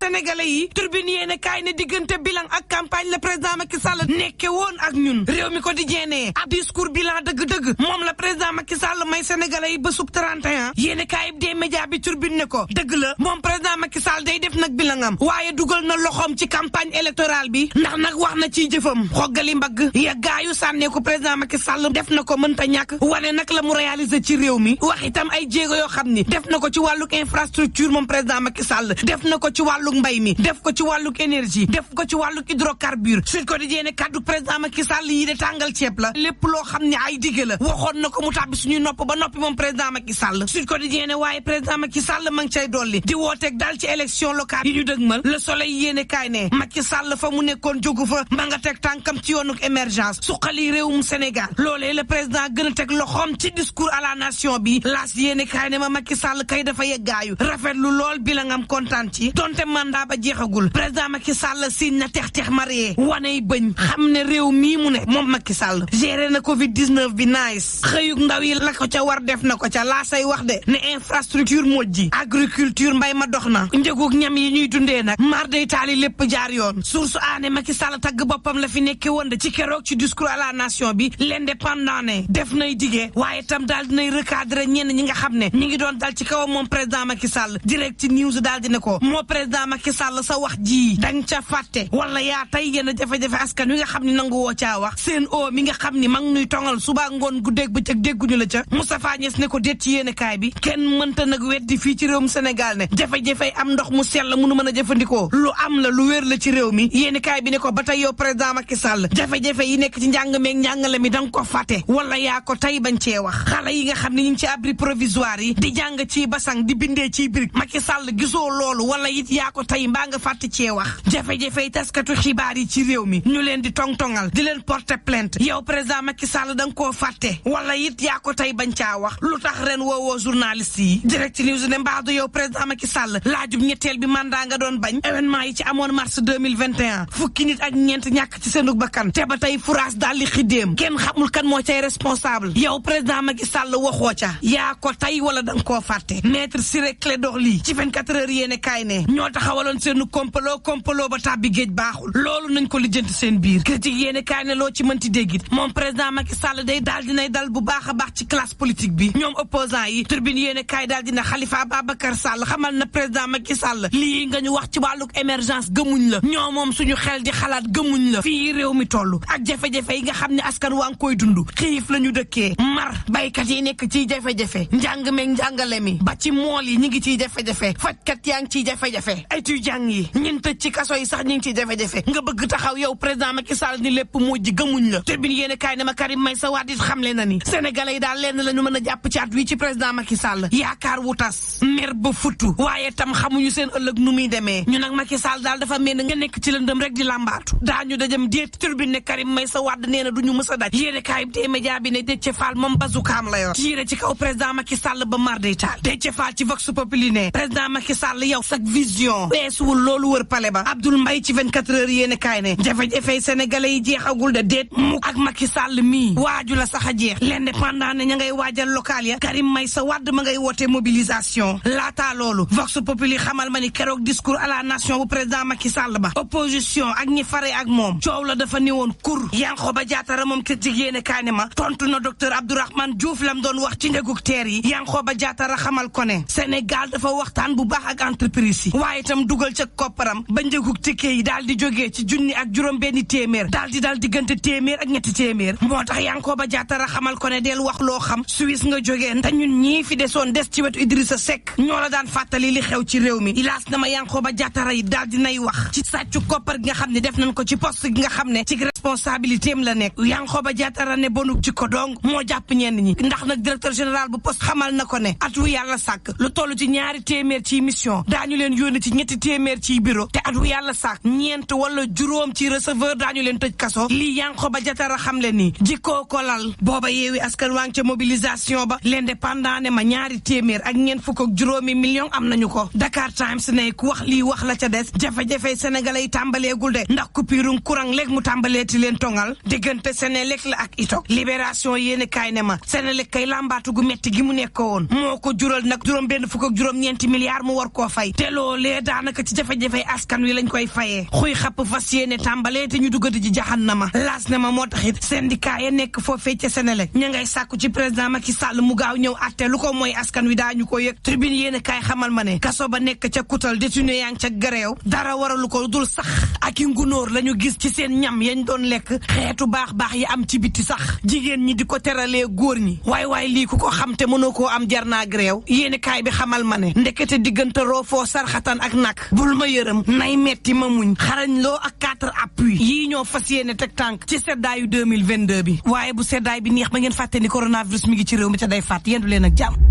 sénégalais yi turbine yéene kaay ne diggante bilan ak campagne le président Macky Sall nekke woon ak ñun réew mi ko di jeenee ab discours bilan dëgg-dëgg moom la président Macky Sall may sénégalais yi bésub 31 yéene kaay des médias bi turbine ne ko dëgg la moom président Macky Sall day def nag bilangam waaye dugal na loxoom ci campagne électorale bi ndax nag wax na ciy jëfam xoggali mbagg ya gaayu sànnee ko président Macky Sall def na ko mënta ñàkk wane nag la mu réaliser ci réew mi wax itam ay jéego yoo xam ni def na ko ci wàlluk infrastructure moom président Macky Sall def na ko ci wàlluk mbay mi def ko ci wàlluk énergie def ko ci wàlluk hydrocarbure Sud Quotidien ne kaddu président Macky Sall yi de tàngal ceeb la lépp loo xam ne ay digge la waxoon na ko mu tàbbi suñuy nopp ba noppi moom président Macky Sall Sud Quotidien ne waaye président Macky Sall ma ngi cay dolli di wooteeg daal ci élection locale yi ñu dëgmal Le Soleil yéene kaay ne Macky Sall fa mu nekkoon jógu fa ma nga teg tànkam ci yoonuk émergence suqali réewum Sénégal loolee le président gën a teg loxoom ci discours à la nation bi laas yéene kaay ne ma Macky Sall kay dafa yeggaayu rafetlu lool bi la ngam kontaan ci donte mandat ba jeexagul président Macky Sall siñ na tex marié waney bëñ xam ne réew mii mu ne moom Macky Sall géré na Covid 19 bi nice xëyug ndaw yi la ko ca war def na ko ca laa say wax de ne infrastructure mojji agriculture mbay ma dox na njëgug ñam yi ñuy dundee nag mar day taali lépp jaar yoon source aane Macky Sall tagg boppam la fi nekke woon de ci keroog ci discours à la nation bi l'indépendant ne def nay digee waaye tam daal dinay recadrer ñenn ñi nga xam ne ñi ngi doon dal ci kawam moom président Macky Sall direct news daal di ne ko moo président Macky Sall sa wax ji dang ca fàtte wala yaa tey yenn jafe-jafe askan wi nga xam ne nangu woo caa wax seen o mi nga xam ni mag nuy tongal suba ngoon guddeeg bëccëg dégguñu la ca Moustapha Niasse ne ko déet ci yéene kaay bi kenn mënta nag weddi fii ci réewum Sénégal ne jafe-jafe am ndox mu sell la munu mën a jëfandikoo lu am la lu wér la ci réew mi yéene kaay bi ne ko ba tey yow président Macky Sall jafe-jafe yi nekk ci njàng meeg njàngale mi danga ko fàtte wala yaa ko tey bañ cee wax xale yi nga xam ne ñu ngi ci abri provisoire yi di jàng ci basang di bindee ci birig Macky Sall gisoo loolu wala it yaa ko tey mbaa nga fàtte cee wax jafe-jafe yi taskatu xibaar yi ci réew mi ñu leen di tong-tongal di leen porter plainte yow président Macky Sall da nga koo fàtte wala it yaa ko tey bañ caa wax lu tax ren woowoo journaliste yi direct news ne mbaadu yow président Macky Sall laajub ñetteel bi mandat nga doon bañ événement yi ci amoon mars 2021 fukki nit ak ñeent ñàkk ci seenug bakkan te ba tey furaas daal di xiddeem kenn xamul kan moo cay responsable yow président Macky Sall waxoo ca yaa ko tey wala da nga koo fàtte maître Ciré Clédor Ly ci 24 heures yéene kaay ne ñoo taxawaloon seenu kompaloo ba tàbbi géej baaxul loolu nañ ko lijjanti seen biir critique yéene kaay ne loo ci mënti déggit moom président Macky Sall day daal dinay dal bu baax a baax ci classe politique bi ñoom opposant yi turbine yéene kaay daal dina Khalifa Ababacar Sall xamal na président Macky Sall lii nga ñu wax ci wàlluk émergence gëmuñ la ñoo moom suñu xel di xalaat gëmuñ la fii réew mi toll ak jafe-jafe yi nga xam ne askan waa ngi koy dund xiif la ñu dëkkee mar baykat yi nekk ciy jafe-jafe njàng meeg njàngale mi ba ci mool yi ñi ngi ciy jafe-jafe fajkat yaa ngi ciy jafe-jafe étudiant yi ñin tëj ci kaso yi sax ñi ngi ciy jafe-jafe nga bëgg taxaw yow président Macky Sall ni lépp mujj gëmuñ la turbine yéene kaay ne ma Karim Meïssa Wade it xamle na ni sénégalais yi daal lenn la ñu mën a jàpp ci at wi ci président Macky Sall yaakaar wu tas mer ba futtu waaye tam xamuñu seen ëllëg nu muy demee ñu nag Macky Sall daal dafa mel ne nga nekk ci lëndëm rek di làmbaatu daañu dajam déet turbine ne Karim Meïssa Wade nee na duñu mës a daj yéene kaay te média bi ne Déthié Fall moom bazukaam la yor tiire ci kaw président Macky Sall ba mar day taal Déthié Fall ci Vox Populi ne président Macky Sall yow sak vision weesuwul loolu wër pale ba Abdoul Mbaye ci 24 heures yéene kaay ne jafe-jafe sénégalais yi jeexagul de déet mu ak Macky Sall mii waaju la sax a jeex l'indépendant ne ña ngay waajal local ya Karim Meïssa Wade ma ngay woote mobilisation laataa loolu Vox Populi xamal ma ni keroog discours à la nation bu président Macky Sall ba opposition ak ñi fare ak moom coow la dafa néewoon kur Yankhoba Diattara moom critique yéene kaay ne ma tontu na docteur Abdourahmane Diouf lam doon wax ci njëgug teer yi Yankhoba Diattara xamal ko ne Sénégal dafa waxtaan bu baax ak entreprise yi waaye itam dugal ca kopparam ba njëgug ticket yi daal di jógee ci junni ak juróom benni téeméer daal di dal diggante téeméer ak ñetti téeméer moo tax Yankhoba Diattara xamal ko ne del wax loo xam Suisse nga jógee te ñun ñii fi desoon des ci wetu Idrissa Seck ñoo la daan fàttali li xew ci réew mi ilaas na ma Yankhoba Diattara yi daal di nay wax ci sàccu koppar gi nga xam ne def nañ ko ci poste gi nga xam ne ci responsabilité am la nekk Yankhoba Diattara ne bonuk ci ko dong moo jàpp ñenn ñi ndax nag directeur général bu poste xamal na ko ne at wu yàlla sàkk lu toll ci 2 téeméer ci mission daañu leen yónni ci 3 téeméer ci bureau te at wu yàlla sàkk 4 wala juróom ci receveur daañu leen tëj kaso lii Yankhoba Diattara xam le ni jikkoo ko lal booba yeewi askan waa ngi ca mobilisation ba l'indépendant ne ma 2 téeméer ak 4 millions am nañu ko Dakar Times ne ku wax lii wax la ca des jafe-jafe sénégalais yi tàmbaleegul de ndax coupure courant léegi mu tàmbaleeti leen tongal diggante Senelec la ak Itok libération yéene kaay ne ma Senelec kay lambaatu gu metti gi mu nekk woon moo ko jural nag 4 milliards mu war koo fay te loolee daanaka ci jafe-jafe askan wi lañ koy fayee xuy xapp fas yéene tàmbalee te ñu duggati ji jahannama laas ne ma moo taxit syndicat ya nekk foofee ca Senelec ña ngay sàkku ci président Macky Sall mu gaaw ñëw atte lu ko mooy askan wi daañu ko yëg tribune yéen kaay xamal ma ne kaso ba nekk ca kutal détenu yaa ngi ca gareew dara waralu ko dul sax ak i ngunóor la ñu gis ci seen ñam yañ doon lekk xeetu baax yi am ci biti sax jigéen ñi di ko teralee góor ñi waay lii ku ko xam te mënoo koo am jar naa gareew yéen kaay bi xamal ma ne ndekete diggante roofoo sarxatan ak nag bul ma yërëm nay metti ma muñ xarañ loo ak 4 appui yii ñoo fas yéene teg tànk ci seddaayu 2022 bi waaye bu seddaay bi neex ba ngeen fàtte ni coronavirus mi ngi ci réew mi te day fàtt yendu leen ak jàmm